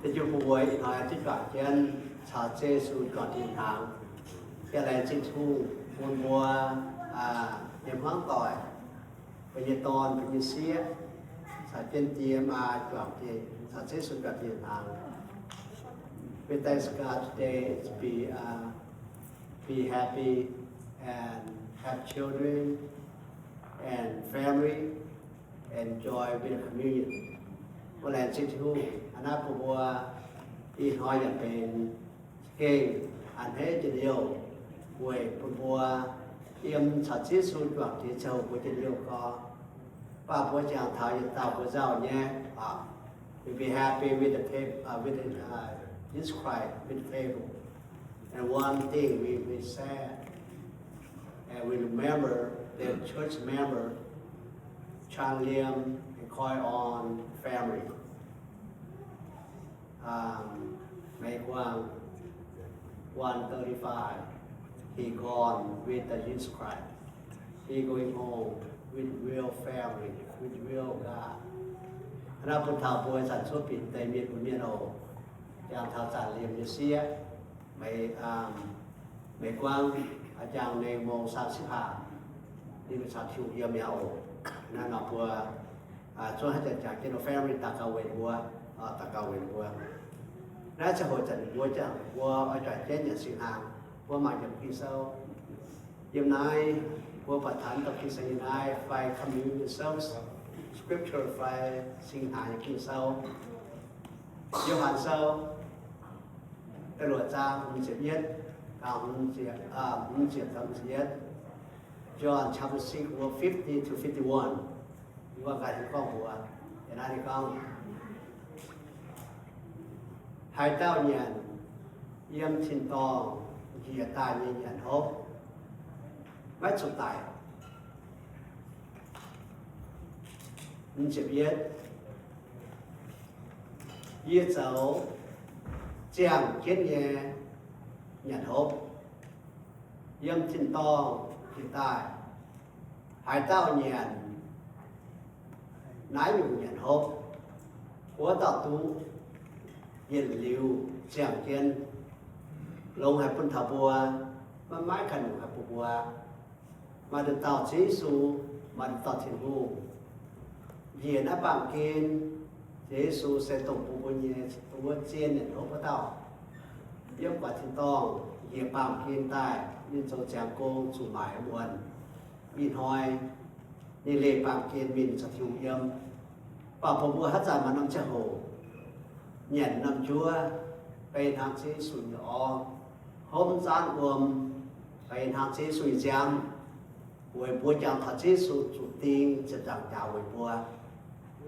Zinh Juv bun mbuo ih hnoi duqv juangc jienv caux Ziouv Yesu juangc tin hnaangx. Yie laengz zingh Tin-Hungh bun mbuo nyei hmuangv doic, mbuo nyei dorn, mbuo nyei sieqv, caux jienv die maa juangc, caux Ziouv Yesu juangc tin hnaangx. We thank God today is be, uh, be happy and have children and family enjoy with communion. Mbuo laengz zingh Tin-Hungh hnangv naaiv bun mbuo ih hnoi yaac benx gengh a'hneiv njien-youh weic bun mbuo yiem caux Ziouv Yesu juangc jiex ziangh hoc mbuo njien-youh gorx. Mv baac mbuo jangx taux yietc dauh mbuo nzauh nyei, we be happy with the table, uh, with the, uh, Jesus Christ with the table. And one thing we, we sad, and we remember the church member, Chan Liam and Koi On family. Um, Mei Guang, one thirty-five, he gone with the Jesus Christ. He going home with real family, with real God. Hnangv naaiv bun taux mbuo zanc cuotv binc deix mienh mbuo mienh oc, jangx taux Zanc Liemh nyei sieqv, Mei, um, Mei Guang, jangx nengh mong saam sipv hlaax, ninh mbuo caux Tin-Hungh yiem mi'aqv oc. Naaiv nor mbuo zuov haaix zanc jangx jienv family daux gaux weic mbuo, daux gaux weic mbuo. Naaiv ziangh hoc zanc mbuo jangx mbuo oix juangc jienv nyanc singx hnaangx, mbuo mangc yiem Ging-Sou. Yiem naaiv mbuo buatc taux dongh Ging-Sou yiem naaiv fai communion service, scripture fai singx hnaangx nyei Ging-Sou. Yo^han Sou da'luoqc zaang hmz ziepc yietv, hmz ziepc, hmz ziepc taux hmz ziepc yietv. John chapter six, verse fifty to fifty-one. Yie mbuo ganh gorngv mbuox, yiem naaiv ninh gorngv, haaix dauh nyanc yiem tin-dorngh njiec daaih nyei nyanc hopv, maiv zuqc daic. Hmz ziepc yietv, yie zoux ziangh jienv nyei nyanc hopv, yiem tin-dorngh njiec daaih. Haaix dauh nyanc naaiv nyungc nyanc hopv, wuov dauh duqv yietc liuz ziangh jienv. Longx haic bun taux mbuo, maiv maaih ganh nyungc haic bun mbuo. Maaih nduqc dauh Ziouv Yesu, maaih nduqc dauh Tin-Hungh njiec naaiv baamh gen. Ziouv Yesu se dongh bun mbuo nyei, dongh wuov zien nyanc hopv wuov dauh. Yiem buatc tin-dorngh njiec baamh gen daaih, ninh zoux ziangx gong zuqc maaic muonc. Ih hnoi ninh leih baamh gen mingh caux Tin-Hungh yiem. Mv baac bun mbuo haaix zanc maaih norm ziangh hoc nyanc norm njuov, beiv hnangv Ziouv Yesu nyei orv, hopv zaanv wuom, beiv hnangv Ziouv Yesu nyei nziaamv, weic mbuo jangx taux Ziouv Yesu zuqc ding ziepc nzaangc jaax weic mbuo.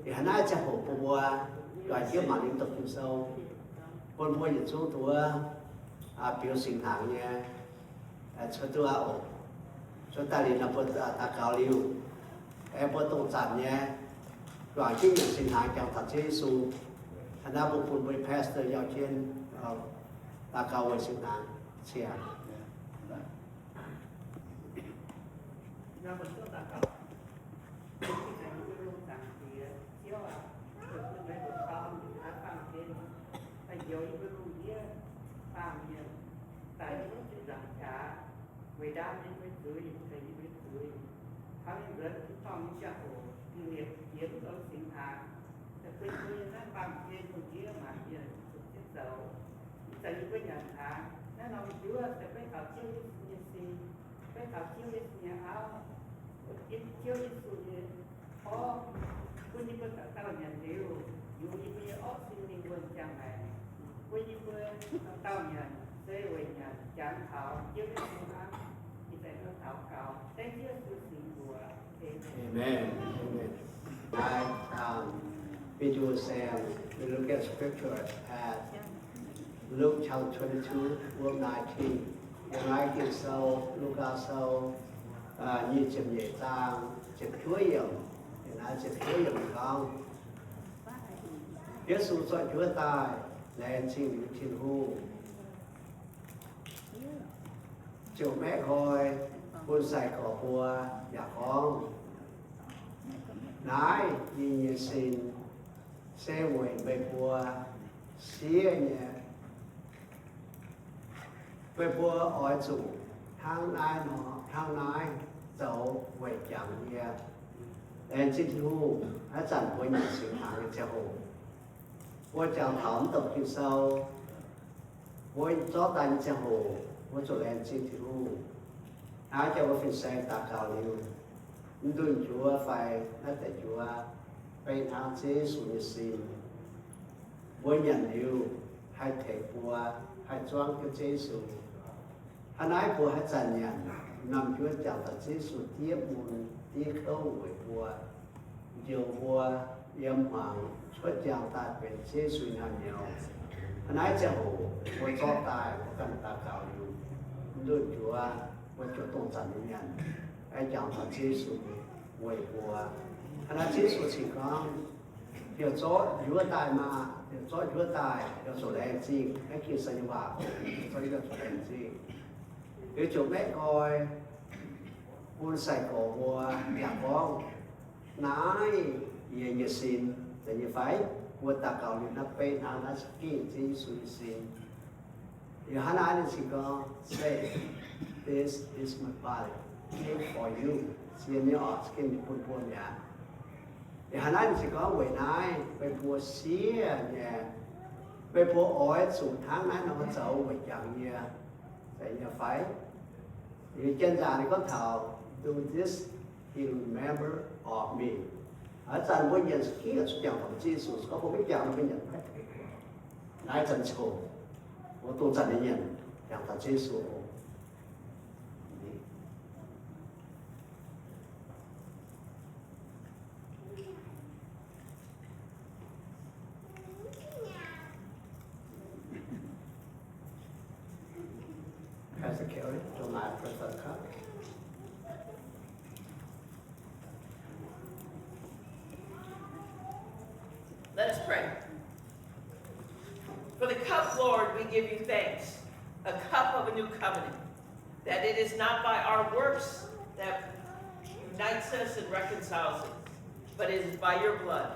Ih hnoi naaiv ziangh hoc bun mbuo juangc jienv mangc liuz dongh Ging-Sou, bun mbuo yietc zungv duqv biux singx hnaangx nyei, cuotv duqv aqv oc. Cuotv daaih liuz nor mbuo daux gaux liuz, aengx mbuo dongh zanc nyei juangc jienv nyanc singx hnaangx jangx taux Ziouv Yesu. Hnangv naaiv mbuo bun mbuo pastor yauh jienv daux gaux weic singx hnaangx. Cingx Ziouv aac, dongh meih mbuo dorn nyei baamh gen, daaih njoux yie mbuo lungh ndiev baamh mienh, daaih yie mbuo ziepc nzaangc jaax, weic ndaam yie mbuo zuiz, tengx yie mbuo zuiz, taux ninh nzuonx tin-dorngh nyei ziangh hoc, ninh liepc jiez mv zoux singx hnaangx, daaih bun yie mbuo yiem naaiv baamh gen lungh ndiev maanc mienh zuqc jienv zoux. Ih zanc yie mbuo nyanc hnaangx naaiv norm njuov se beiv taux Ziouv Yesu nyei sin, beiv taux Ziouv Yesu nyei auv, Ziouv Yesu nyei orv, bun yie mbuo dauh dauh nyanc liuz, yungz yie mbuo nyei orqv sin mingh wuonh ziangh maengc, bun yie mbuo dauh dauh nyanc se weic nyanc jangx taux Ziouv Yesu hnangv. Ih zanc daux gaux dengv Ziouv Yesu singx mbuox. Amen. Amen. I, um, we do the same. We look at scripture at Luke chapter twenty-two, verse nineteen. Yiem naaiv Ging-Sou, Lugaa Sou, nyic ziepc nyeic zaang, ziepc juov yiemc, yiem naaiv ziepc juov yiemc gorngv, Yesu zorqv njuov daaih, laengz zingh liuz Tin-Hungh, ziouc maeqv nqoi bun sai-gorx mbuo yaac gorngv, Naaiv yie nyei sin, se weic meih mbuo siev nyei. Meih mbuo oix zuqc hnangv naaiv nor, hnangv naaiv zoux weic jangx yie. Laengz zingh Tin-Hungh, haaix zanc mbuo nyanc singx hnaangx nyei ziangh hoc, mbuo jangx taux mv deix Ging-Sou, mbuo zorqv daaih nyei ziangh hoc, mbuo zuqc laengz zingh Tin-Hungh. Hnangv jangx mbuo fin-saeng daux gaux liuz, mv ndunh njuov fai naaiv deix njuov, beiv hnangv Ziouv Yesu nyei sin. Mbuo nyanc liuz haih tengx mbuo, haih zuangv jienv Ziouv Yesu. Hnangv naaiv mbuo haaix zanc nyanc, norm njuov jangx taux Ziouv Yesu diev mun, diev kouv weic mbuo, njoux mbuo yiem hmuangx cuotv njang daaih benx Ziouv Yesu nyei haaix nyungc. Hnangv naaiv ziangh hoc mbuo zorqv daaih, mbuo ganh daux gaux liuz, mv ndunh njuov, mbuo ziouc dongh zanc nyei nyanc, jangx taux Ziouv Yesu weic mbuo. Hnangv naaiv Ziouv Yesu cingx gorngv, heuc zorqv njuov daaih maah, heuc zorqv njuov daaih, yaac zuqc laengz zingh. Naaiv Ging-Sou nyei waac, heuc zorqv njuov zuqc laengz zingh. Liuz ziouc maiv oix bun sai-gorx mbuo yaac gorngv, naaiv yie nyei sin, zeiz nyei fai? Mbuo daux gaux liuz naaiv beiv hnangv naaiv za'gengh Ziouv Yesu nyei sin. Yaac hnangv naaiv ninh cingx gorngv, say, this is my body, given for you. Zien nyei oc, za'gengh bun mbuo mi'aqv. Yaac hnangv naaiv ninh cingx gorngv, weic naaiv meih mbuo siev nyei, meih mbuo oix zuqc hnangv naaiv nor zoux weic jangx yie, zeiz nyei fai? Liuz janx-nzaac ninh gorngv taux, do this in remembrance of me. Haaix zanc mbuo nyanc za'gengh zuqc jangx taux Ziouv Yesu. Se gorngv mbuo maiv jangx, mbuo nyanc maiv duqv. Naaiv zanc coc, mbuo dongh zanc nyei nyanc, jangx taux Ziouv Yesu. Pastor Kelly, don't mind, Pastor Cup. Let us pray. For the cup, Lord, we give you thanks, a cup of a new covenant, that it is not by our works that unites us and reconciles us, but it is by your blood.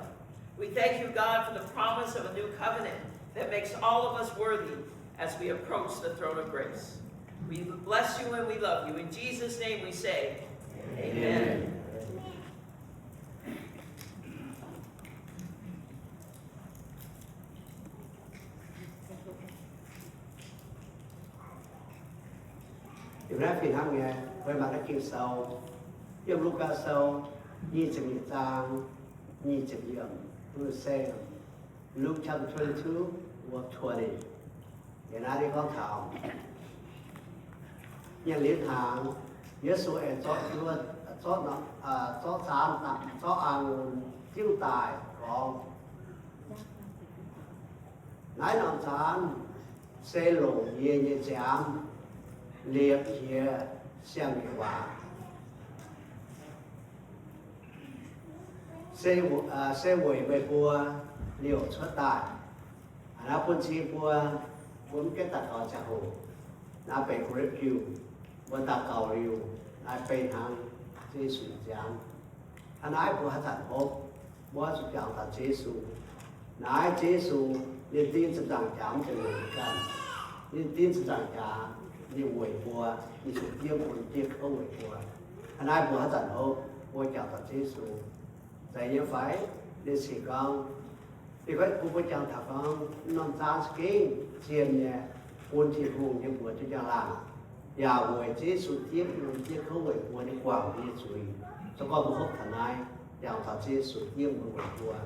We thank you, God, for the promise of a new covenant that makes all of us worthy as we approach the throne of grace. We bless you and we love you. In Jesus' name we say, amen. Yiem naaiv fih hnangv nyei, mbuo mangc naaiv Ging-Sou, yiem Lugaa Sou nyic ziepc nyeic zaang nyic ziepc yiemc, mbuo se Luke chapter twenty-two, verse twenty. Yiem naaiv ninh gorngv taux, nyanc liuz hnaangx, Yesu aengx zorqv, zorqv, zorqv zaanv, zorqv a'ngunc ziuv daaih gorngv, naaiv norm zaanv se longc yie nyei nziaamv liepc jiex siang-nyeic waac, se weic meih mbuo liouc cuotv daaih. Aa, naaiv bun cing mbuo, mbuo mv gaengh daux gaux ziangh hoc, naaiv benx grape juice, mbuo daux gaux liuz, naaiv benx hnangv Yesu nziaamv. Hnangv naaiv mbuo haaix zanc hopv, mbuo zuqc jangx taux Yesu. Naaiv Yesu, ninh ding ziepc nzaangc jaax mv zeiz weic ganh. Ninh ding ziepc nzaangc jaax, ninh weic mbuo, ninh zuqc diev mun diev kouv weic mbuo. Hnangv naaiv mbuo haaix zanc hopv, mbuo jangx taux Yesu. Zeiz nyei fai? Ninh cingx gorngv, ninh gorngv bun mbuo jangx taux gorngv, norm zaanv za'gengh zien nyei, bun Tin-Hungh nyei mbuox jienv njang-laangh, yaac weic Yesu diev mun diev kouv weic mbuo nyei guangc mbuo nyei zuiz. Se gorngv mbuo hopv taux naaiv, jangx taux Yesu diev mun weic mbuo,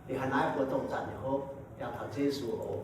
ninh hnangv naaiv mbuo dongh zanc nyei hopv jangx taux Yesu oc.